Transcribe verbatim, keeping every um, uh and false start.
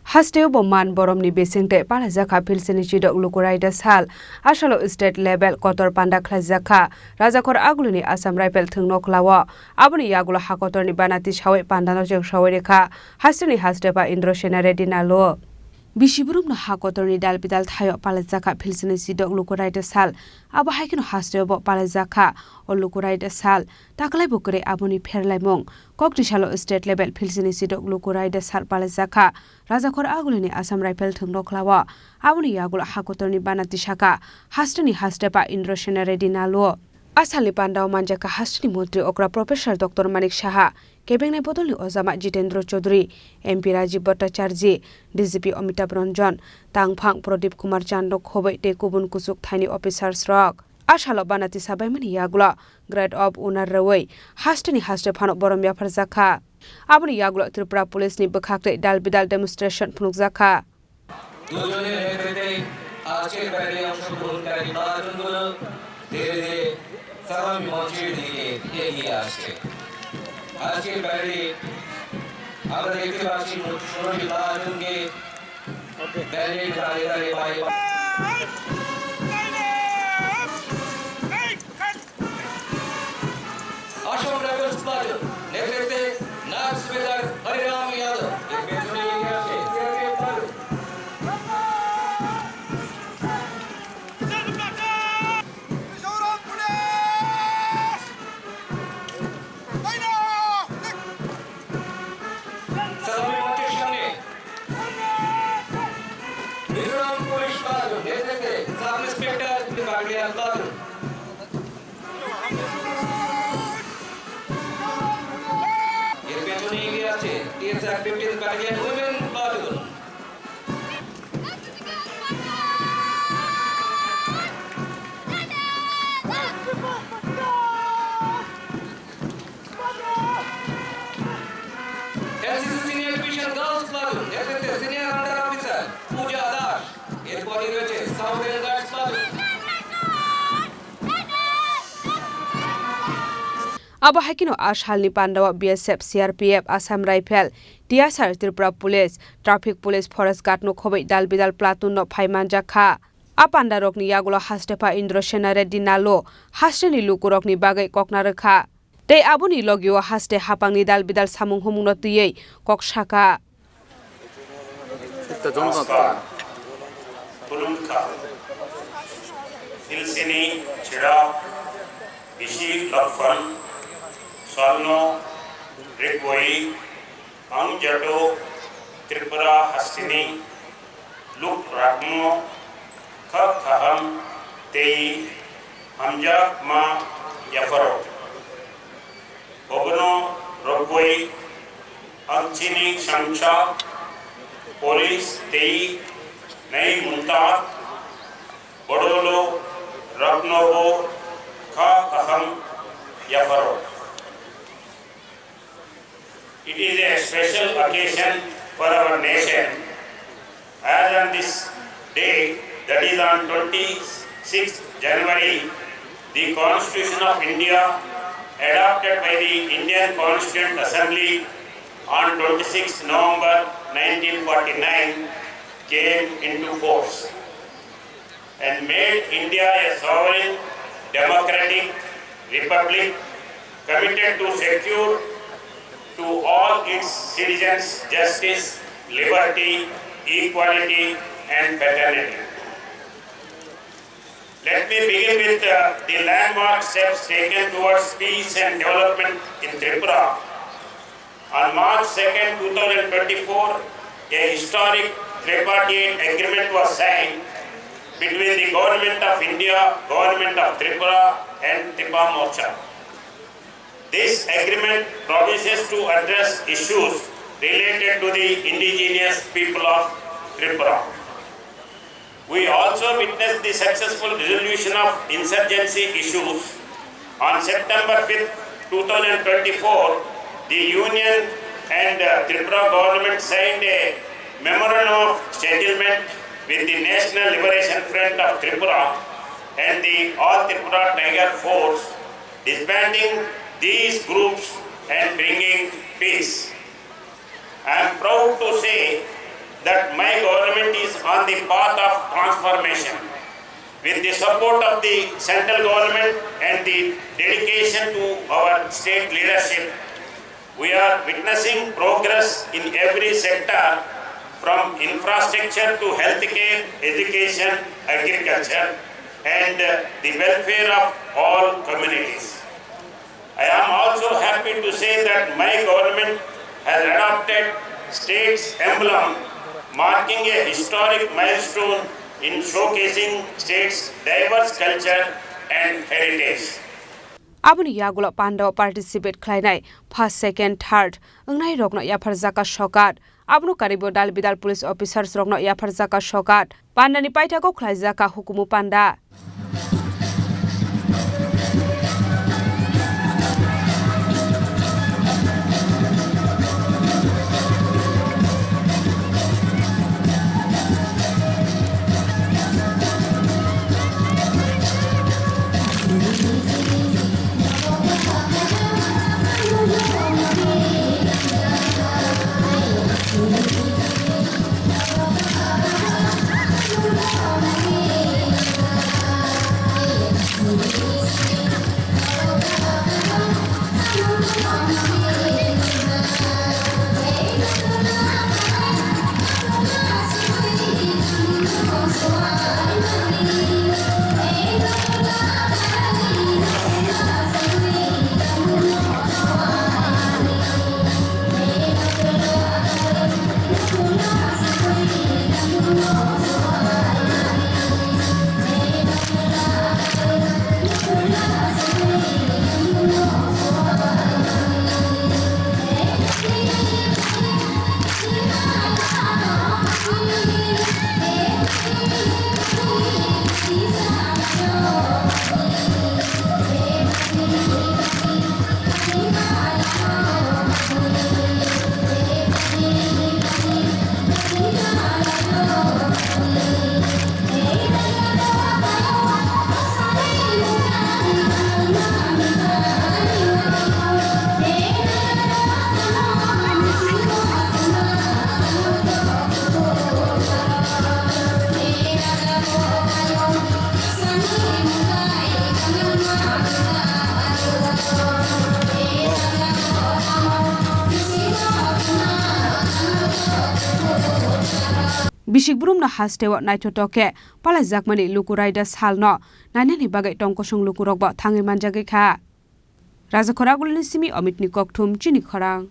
Hasteo bo man boromni bising tei palaijakha Philsini Chidok Luku Raida sal. Asalo state level kotor panda khlaijakha Rajakhor Agulini Assam Rifle thwngno khlao. Aboni yagulo hakotorni banati sawi pandano chengsawi rikha hasteni hastepha Indro Sena Reddy Nalu. Bisi borokno hakotorni dal bidal thaio palaijakha Philsini Chidok Luku Raida sal. Abo hai kheno hasteo bo palaijakha o Luku Raida sal. Taklai bo kwrwi aboni pherlaimung. Kokti salo state level Philsini Chidok Luku Raida sal palaijakha Rajakhor Agulini Assam Rifle thwngno khlao. Aboni yagulo hakotorni banati saka hasteni hastepha Indro Sena Reddy Nalu. Asalni pandao manjakha hasteni montri okra Professor Doctor Manik Saha, kebengnai bodolni ojama Jitendra Chaudhary, M P Rajiv Bhattacharjee, D G P Amitabh Ranjan, tangphang Pradip Kumar Chando khoboi tei kubun kuchuk thaini officers rok. Asalo banati sabaimani yagulo Grade of Honour rwui hasteni haste phano borom yapharjakha. Aboni yagulo Tripura Police ni bwkhak tei dal bidal demonstration phunukjakha. দুজনের নেতৃত্বে আজকের প্যারেডে অংশগ্রহণকারী প্লাটুনগুলো ধীরে ধীরে সালামি মঞ্চের দিকে এগিয়ে আসছে। আজকের প্যারেডে আমরা দেখতে পাচ্ছি মোট ষোলোটি প্লাটুনকে প্যারেড দাঁড়িয়ে দাঁড়িয়ে বাইরে আসাম রাইফেলস প্লাটুন নেতৃত্বে নায়ব সুবেদার হরিরাম যাদব এর পেছনে এগিয়ে আসে সিআরপিএফ প্লাটুন। সালামি মঞ্চের সামনে মিজোরাম পুলিশ প্লাটুন নেতৃত্বে সাব ইন্সপেক্টর বাগড়িয়া প্লাটুন। এর পেছনে এগিয়ে আছে TSR fifteen battalion women platoon. NCC senior division girls platoon নেতৃত্বে সিনিয়র আন্ডার অফিসার পূজা দাস। এরপরই রয়েছে southern guards platoon. Abo hai kheno a salni pandao B S F, C R P F, Assam Rifle, T S R, Tripura Police, Traffic Police, Forest Guard no khoboi dal bidal platoon no phai manjak kha. A pandarokni yagulo hastepha Indro Sena Reddy Nalo hasteni lukurokni bagwi kokna rwkha. Tei aboni logio haste hapangni dal bidal samung humungno twiwi kok saka. Namaskar. Khulumkha. Philsini Chidok, bisi Lokphan, salno rikboi, ang joto Tripura hasteni lukurokno kha kaham tei hamjakma yapharo. Obono rwgwi ang chini sangsa police tei nai munta bodolroknobo kha kaham yapharo. It is a special occasion for our nation, as on this day, that is on twenty-sixth January, the Constitution of India, adopted by the Indian Constituent Assembly on twenty-sixth November nineteen forty-nine, came into force and made India a sovereign, democratic republic committed to secure to all its citizens justice, liberty, equality, and fraternity. Let me begin with, uh, the landmark steps taken towards peace and development in Tripura. On March second, two thousand twenty-four, a historic tripartite agreement was signed between the Government of India, Government of Tripura, and Tripartite Morcha. This agreement promises to address issues related to the indigenous people of Tripura. We also witnessed the successful resolution of insurgency issues. On September fifth, two thousand twenty-four, the Union and, uh, Tripura government signed a memorandum of settlement with the National Liberation Front of Tripura and the All Tripura Tiger Force, disbanding these groups and bringing peace. I am proud to say that It is on the path of transformation. With the support of the central government and the dedication to our state leadership, we are witnessing progress in every sector, from infrastructure to healthcare, education, agriculture, and, uh, the welfare of all communities. I am also happy to say that my government has adopted state's emblem, marking a historic milestone in showcasing state's diverse culture and heritage. Aboni yagulo pandao participate khlainai first, second, third wngnai rokno yapharjaka sokat. Abono karibo dal bidal police officers rokno yapharjaka sokat. Pandani paithago khlaijaka hukumu panda. Bisik brumno hasteo naithotok khe palaijakmani luku raida salno nainani bagwi tongkosong lukurokbo thangwi manjagwi kha. Rajakhor Agulini simi Omitni Kokthum, Chini Khorang.